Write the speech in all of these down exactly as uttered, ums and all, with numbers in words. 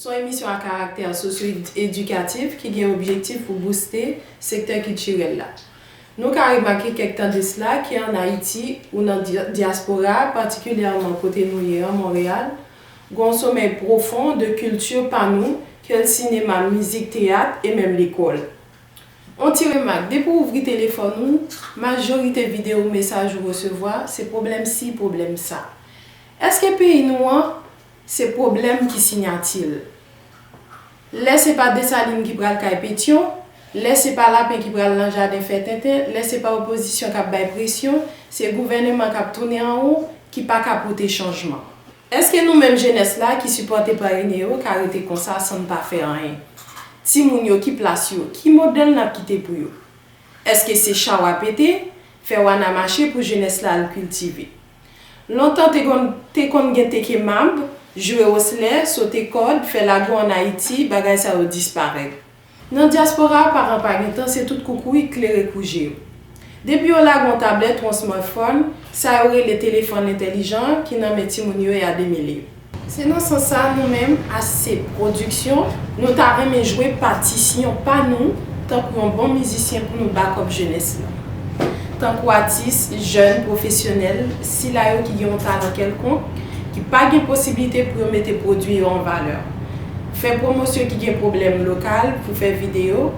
Se yon emisyon a karaktè sosyo-edikatif ki gen objektif pou bouste sektè kiltirèl la. Nou ka remake kèk tan de sila ke ann Ayiti ou nan dya-, dyaspora a, patikilyèman kote nou ye an, Monreyal, gen yon somèy pwofon de kilti pa nou, ke l sinema, mizik, teyat e menm lekòl. On ti remak, depi w ouvri telefòn ou, majorite videyo mesaj ou resevwa, se pwoblèm si, pwoblèm sa. Èske peyi nou an, se pwoblèm ki siyati l? Lè se pa Desalin ki pral kay Petyon, lè se pa lapen ki pral nan jaden fè tenten, lè se pa opozisyon k ap bay presyon, se gouvèneman k ap tounen anwo ki pa ka pote chanjman. Èske nou menm jenès la ki sipòte parenye yo ka rete konsa san n pa fè anyen? Timoun yo, ki plas yo? Ki modèl n ap kite pou yo? Èske se chawa pete, fè wana mache pou jenès la al kiltive? Lontan te konn, te konn gen teke mab, jwe woslè, sote kòd, fè lago ann Ayiti, bagay sa yo disparèt. Nan dyaspora a, paran pa gen tan, se tout koukouy klere kou je yo. Depi yo lage yon tablèt, yon smartphone, sa yo rele telefòn entèlijan an ki nan men timoun yo ya demele yo. Se nan sans sa, nou menm, H C Production, nou ta renmen jwe patisyon pa nou, tankou yon bon mizisyen pou nou back up jenès la. Tankou atis, jèn, pwofesyonèl, sila yo ki gen yon talan kèlkonk, ki pa gen posiblite pou yo mete pwodui yo an valè. Fè pwomosyon ki gen pwoblèm lokal pou fè videyo.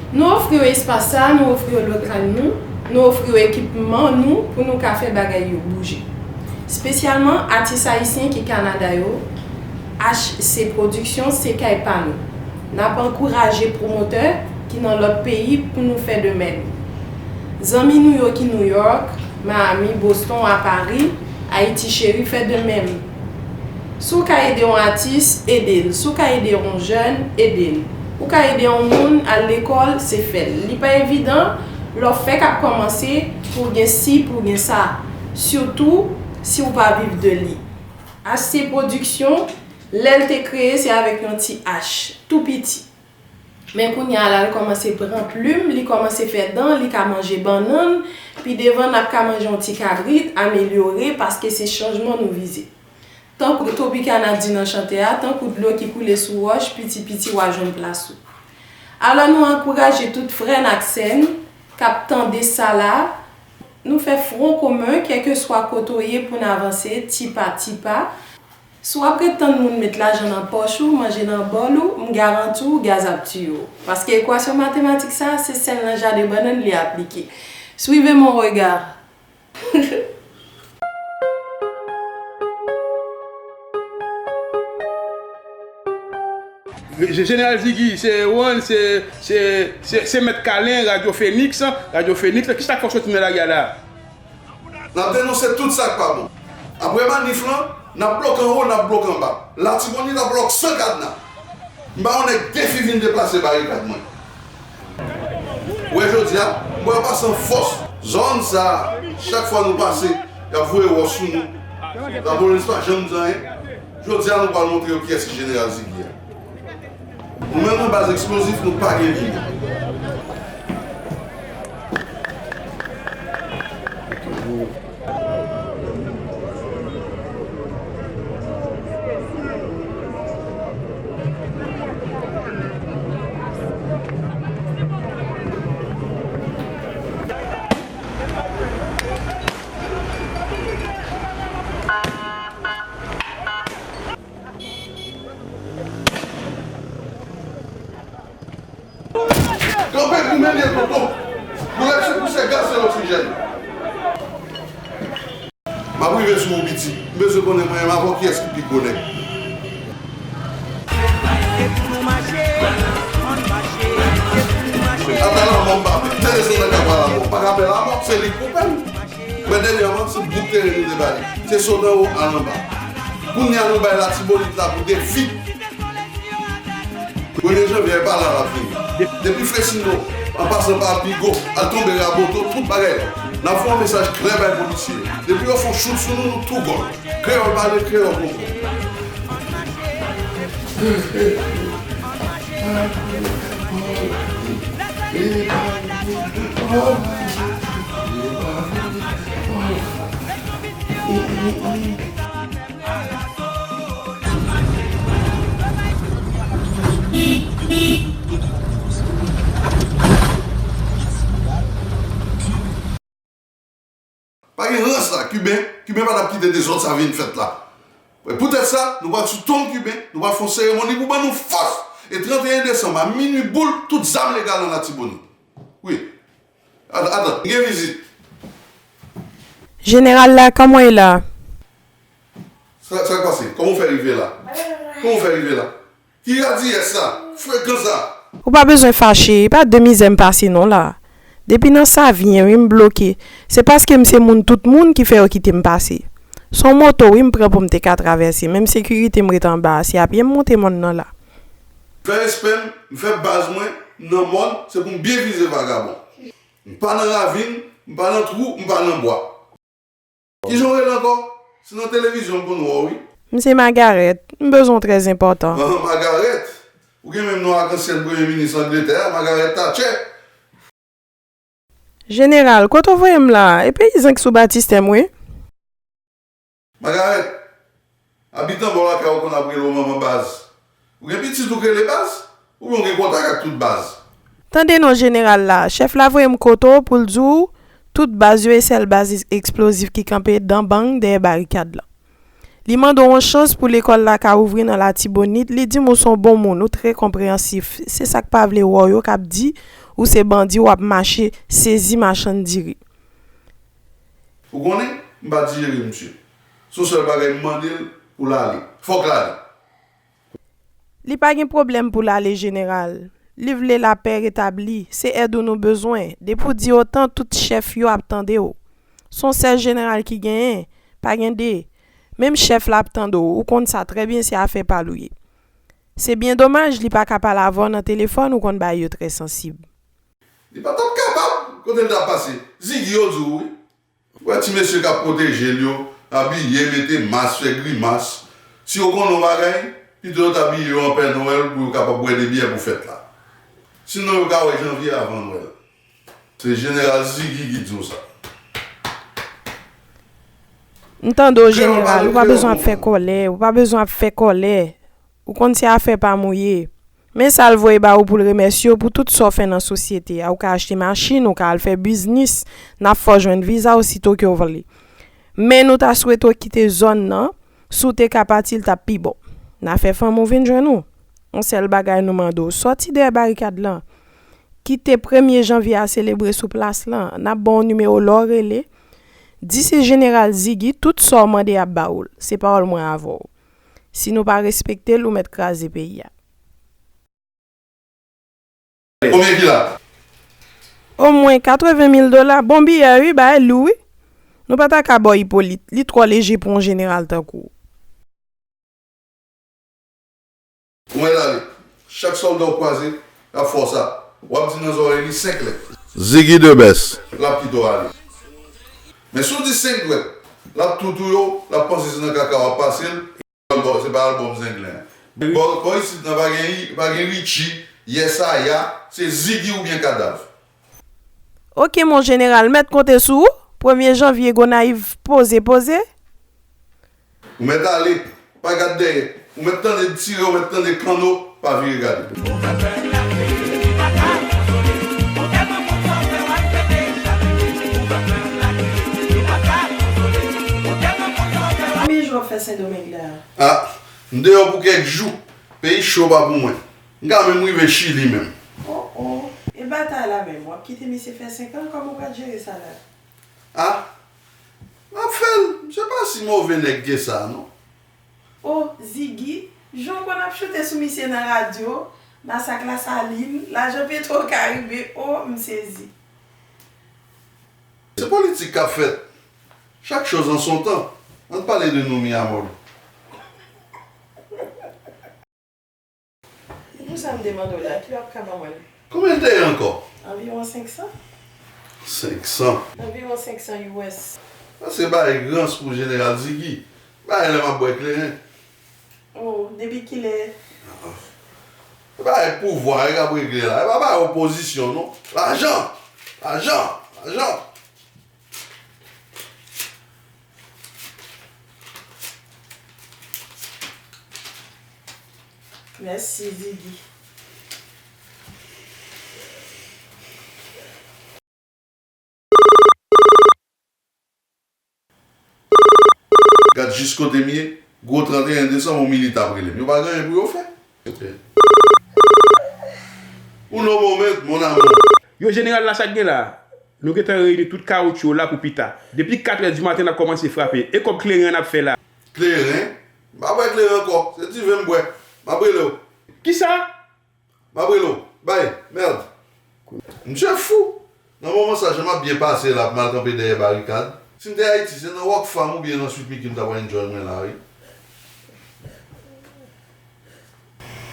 Nou ofri yo espas sa, nou ofri yo lokal nou, nou ofri yo ekipman nou pou nou ka fè bagay yo bouje. Espesyalman atis ayisyen ki Kanada yo, H C Production se kay pa nou. N ap ankouraje pwomotè ki nan lòt peyi pou nou fè de menm. Zanmi nou yo ki New York, Miami, Boston, a Paris, Ayiti cheri fè de menm. Si w ka ede yon atis, ede l. Si w ka ede yon jèn, ede l. Ou ka ede yon moun al lekòl, se fè l. Li pa evidan, lè w fèk ap kòmanse, pou w gen si, pou w gen sa. Sitou, si w pa viv de li. H C Production, lè l te kreye, se avèk yon ti H, tou piti. Men kounye a la, l kòmanse pran plim, li kòmanse fè dan, li ka manje bannann, pi devan n ap ka manje yon ti kabrit, amelyore, paske se chanjman nou vize. Tankou Tropicana di nan chante a, tankou dlo ki koule sou wòch, piti piti w a jwenn plas ou. Alò nou ankouraje tout frè n ak sè n k ap tande sa la, nou fè fwon komen, kèlkeswa kote w ye, pou n avanse, ti pa ti pa. Si w ap ret tann moun met lajan nan pòch ou, manje nan bòl ou, m garanti w gaz ap tiye w. Paske ekwasyon matematik sa, se sèl nan jaden bannann li aplike. Suivez mon regard. Je-, Jeneral Ziggy, se One, se, se, se, se Mèt Kalen, Radyo Fenix, Radyo Fenix, kisa k fè w soti nan lari a la? N ap denonse tout sa k pa bon. Apre manif lan, n ap bloke anwo, n ap bloke anba. Latibonit ap lòk san kadna. M pa wè yon nèg defi vin deplase barikad mwen. Ou wè jodi a, m pral pase an fòs. Zòn sa a, chak fwa nou pase, y ap voye wòch sou nou. Lapolis pa janm di anyen. Jodi a, nou pral montre yo kiyès ki Jeneral Ziggy a. Nou menm nan baz eksplozif, nou pa gen limit. Kanpe goumen lye tonton. Boulèt se pouse gaz se loksijèn. M ap rive sou ou piti. M bezwen konnen mwen menm avè w kiyès ki pi gwo nèg. Ata lanmò m pa vle. Tande se nan ka pa lanmò. Pa ka pè lanmò, se li k pou pè l. Men dènyèman, se bout teren nou te ba li. Se sot anwo al anba. Kounye a nou bay Latibonit la pou defi. Premye janvye a, e pa la l ap vini. Depi Fresino, an pasan pa Bigo, al tonbe Raboto, tout bagay la. N ap voye yon mesaj klè bay polisye yo. Depi yo fè yon chout sou nou, nou tou gòl. Kreyòl pale, kreyòl konprann. Pa gen rans la, Kiben, Kiben pa t ap kite dezòd sa vin fèt la. Poutèt sa, nou pral sou tonm Kiben, nou pral fè yon seremoni pou ban nou fòs. E trannteyen desanm, a minui boul, tout zam legal an Latibonit. Wi. Atan, atan, gen vizit. Jeneral la, kòman w ye la? Sa, sa k pase? Kòman w fè rive la? Kòman w fè rive la? Ki radiyès sa? Frekan sa? Ou pa bezwen fache, e pa de mizè m pase non la. Depi nan Savyen, wi, m bloke. Se paske m se moun tout moun ki fè yo kite m pase. Se yon moto, wi, m pran pou m te ka travèse. Menm sekirite m ret anba a, se a pye m monte mòn nan la. Fè respè m, m fè baz mwen nan mòn, se pou m byen vize vagabon. M pa nan ravin, m pa nan twou, m pa nan bwa. Kijan w rele ankò? Se nan televizyon m konn wè w, wi. M se Magarèt. M bezwen w trè enpòtan. Ahan, Magarèt? Ou gen menm non akansyèn premye minis Angletè a, Margaret Thatcher. Jeneral, kote w voye m la? E peyizan ki sou batistè m, wi. Magarèt, abitan bò lakay ou konn ap rele w manman baz. Ou gen pitit ou k rele baz? Oubyen w gen kontak ak tout baz? Tande non jeneral la, chèf la voye m kote w pou l di w tout baz yo e sèl baz eksplozif ki kanpe dan bang dèyè barikad la. Li mande w yon chans pou lekòl la ka ouvri nan Latibonit, li di m ou se yon bon moun, ou trè konpreyansif. Se sa k pa vle wè w yo k ap di ou se bandi, w ap mache sezi machann diri. Ou konnen, m pa dijere misye. Se yon sèl bagay m mande l pou l ale. Fòk l ale. Li pa gen pwoblèm pou l ale, jeneral. Li vle lapè retabli. Se èd ou nou bezwen. Depi w di otan, tout chèf yo ap tande w. Se yon sèl jeneral ki genyen. Pa gen de. Menm chèf la ap tande w. Ou konn sa trè byen, se afè pa l ou ye. Se byen domaj, li pa ka pale avè w nan telefòn, ou konn bagay yo trè sansib. Li pa t ap kapab, kote l t ap pase. Zigi yo di w wi. Ou wè ti mesye k ap pwoteje l yo, abiye, mete mas, fè grimas. Si yo konnen yon bagay, pito yo t abiye yo an Pè Nwèl pou yo kapab bwè de byè pou fèt la. Sinon yo ka wè janvye avan Nwèl. Se jeneral Zigi ki di w sa. M tande w, jeneral, ou pa bezwen ap fè kòlè, ou pa bezwen ap fè kòlè. Ou konn se afè pa m ou ye. Men sa l voye ba ou pou l remèsye w pou tout sa w fè nan sosyete a. Ou ka achte machin, ou ka al fè biznis, n ap fè w jwenn viza osito ke w vle. Men nou ta swete w kite zòn nan, si w te ka pati, l t ap pi bon. N a fè fanmi w vin jwenn ou. Yon sèl bagay nou mande w, sòti dèyè barikad lan. Kite premye janvye a selebre sou plas lan. N ap ba w nimewo lè w rele. Di se jeneral Zigi, tout sa w mande y ap ba ou l. Se pawòl mwen avè w. Si nou pa respekte l, ou mèt kraze peyi a. Konbyen ki la? Omwen katreven mil dola, bon biyè wi, bagay lou wi. Nou pa ta ka ba w Ipolit, li twò leje pou yon jeneral tankou w. Ou mèt ale. Chak sòlda w kwaze, l ap fè w sa. W ap di nan zòrèy li senk lèt. Zigi de bès. L ap kite w ale. Men si w di senk lèt, l ap tou touye w, l ap panse se nan kaka w ap pase l. Se pa albòm Zenglen. Bò, bò isit nan pa gen, pa gen Richie, Yesaya, se Zigi oubyen kadav. Oke, mon jeneral, mèt konte sou ou. Premye janvye, Gonayiv poze, poze. Ou mèt ale, pa gad dèyè. Ou mèt tande tire, ou mèt tande kanno, pa vire gade. Konbyen jou w ap fè Sendomeng la? A, m deyò pou kèk jou. Peyi cho pa pou mwen. M ka menm rive Chili menm. O, o. E batay la menm, w ap kite misye fè senk an? Kòman w pral jere sa la? A, m ap fè l. M se pa si move nèg ke sa, non. O, Zigi, jan w konn ap choute sou misye nan radyo, masak Lasalin, lajan Petwo Karibe, o, m sezi. Se politik k ap fèt. Chaque chose en son temps. Ann pale de nou, mi amor. E pou sa m te mande w la, ki w ap ka ban mwen l? Konbyen l te ye ankò? Anviwon senk san. Senk san? Anviwon senk san U S. Sa se bagay rans pou jeneral Zigi. Bagay lè m ap bwè kleren. O, depi kilè? A, a. Se bagay pouvwa, e k ap regle la. E pa bagay opozisyon, non. Lajan! Lajan! Lajan! Mèsi, Zigi. Gad jis kote m ye, gwo trannteyen desanm, yon militè ap rele m. Yo pa gen anyen pou yo fè. Uno moment, mon amour. Yo, jeneral la, sa k gen la? Nou gentan reyini tout kawoutchou yo la pou pita. Depi katrè di maten, n ap kòmanse frape. E kòb kleren an n ap fè la? Kleren? M pa bwè kleren ankò. Se diven m bwè. M ap rele w. Kisa? M ap rele w. Bay, mèd. Misye fou. Nan moman sa, jan m ap byen pase la, pou m al kanpe dèyè barikad. Si m te Ayiti, se nan Rockfam oubyen nan Sweet Mickey m t ap enjoy mwen la, wi.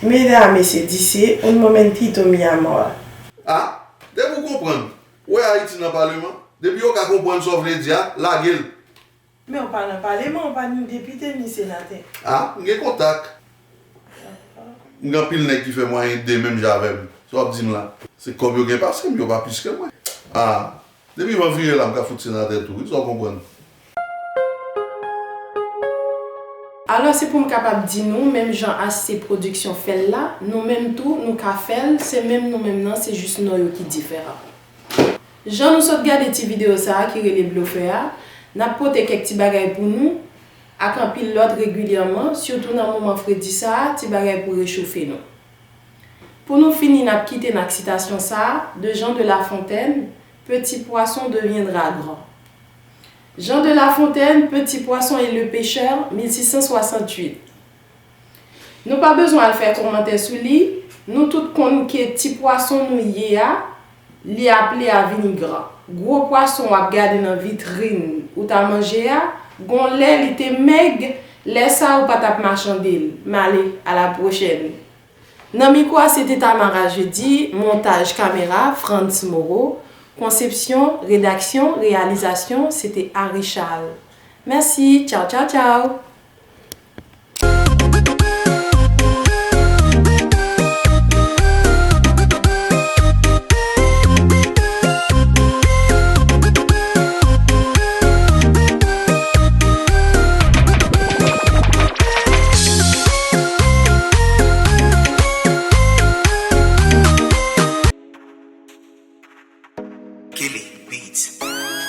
Mira, mesye, dice un momentito, mi amor. Ah, depi w konprann, ou wè Ayiti nan paleman, depi yo ka konprann sa w vle di a, lage l. Men w pa nan paleman, w pa ni depite ni senatè. Ah, m gen kontak. M gen anpil nèg ki fè mwayen de menm jan avè m. Sa w ap di m la? Se kòb yo gen pase m, yo pa plis ke mwen. Ah, depi van vire la, m ka fout senatè tou, wi, sa w konprann. Alò, se pou m kapab di nou, menm jan H C Production fè l la, nou menm tou, nou ka fè l, se menm nou menm nan, se jis non yo ki diferan. Jan nou sot gade ti videyo sa a ki rele Blofè a, n ap pote kèk ti bagay pou nou, ak anpil lòt regilyèman, sitou nan moman fredi sa a, ti bagay pou rechofe nou. Pou nou fini, n ap kite n ak sitasyon sa a, de Jean de La Fontaine, Petit poisson deviendra grand. Jean de La Fontaine, Petit poisson et le pêcheur, mil sis san swasanntuit. Nou pa bezwen al fè kòmantè sou li, nou tout konn ke ti pwason nou ye a, li aple a vin gran. Gwo pwason w ap gade nan vitrin ou ta manje a, gon lè li te mèg, lè sa a ou pa t ap machande l. M ale, a la pwochèn. Nan mikwo a se te Tamara Jeudi, montaj kamera Frantz Moreau, konsepsyon, redaksyon, reyalizasyon se te Harry Charles. Mèsi, tchaw tchaw tchaw!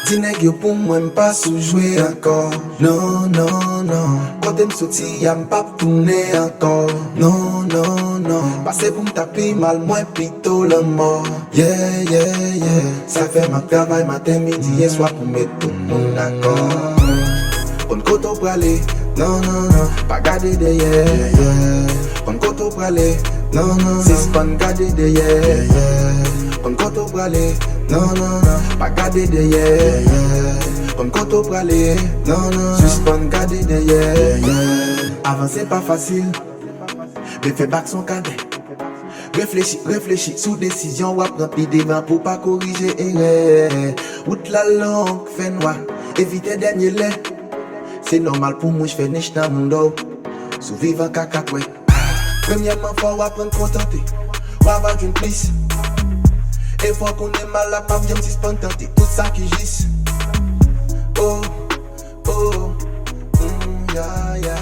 Di nèg yo pou mwen m pa sou jwe ankò. Non, non, non. Kote m soti a m p ap tounen ankò. Non, non, non. Pase pou m ta pi mal mwen pito lanmò. Yeah, yeah, yeah. Sa k fè m ap travay maten, midi e swa pou met tout moun dakò. Konn kote w prale, non, non, non, pa gade dèyè. Konn kote w prale, non, non, non, sispann gade dèyè. Konn kote w prale, non, non, non, pa gade dèyè. Konn kote w prale, non, non, sispann gade dèyè. Avanse pa fasil, men fè bak son kadè. Reflechi, reflechi sou desizyon w ap pran pi devan pou w pa korije erè. Wout la long, fè nwa, evite dènye lè. Se nòmal pou mouch fè nich nan mouda w. Si w vivan kaka kwè. Premyèman, fò w aprann kontante. W ava jwenn plis. E fò w konnen mal la p ap janm sispann tante. Tout sa ki jis. Oh, oh, mm, ya, ya.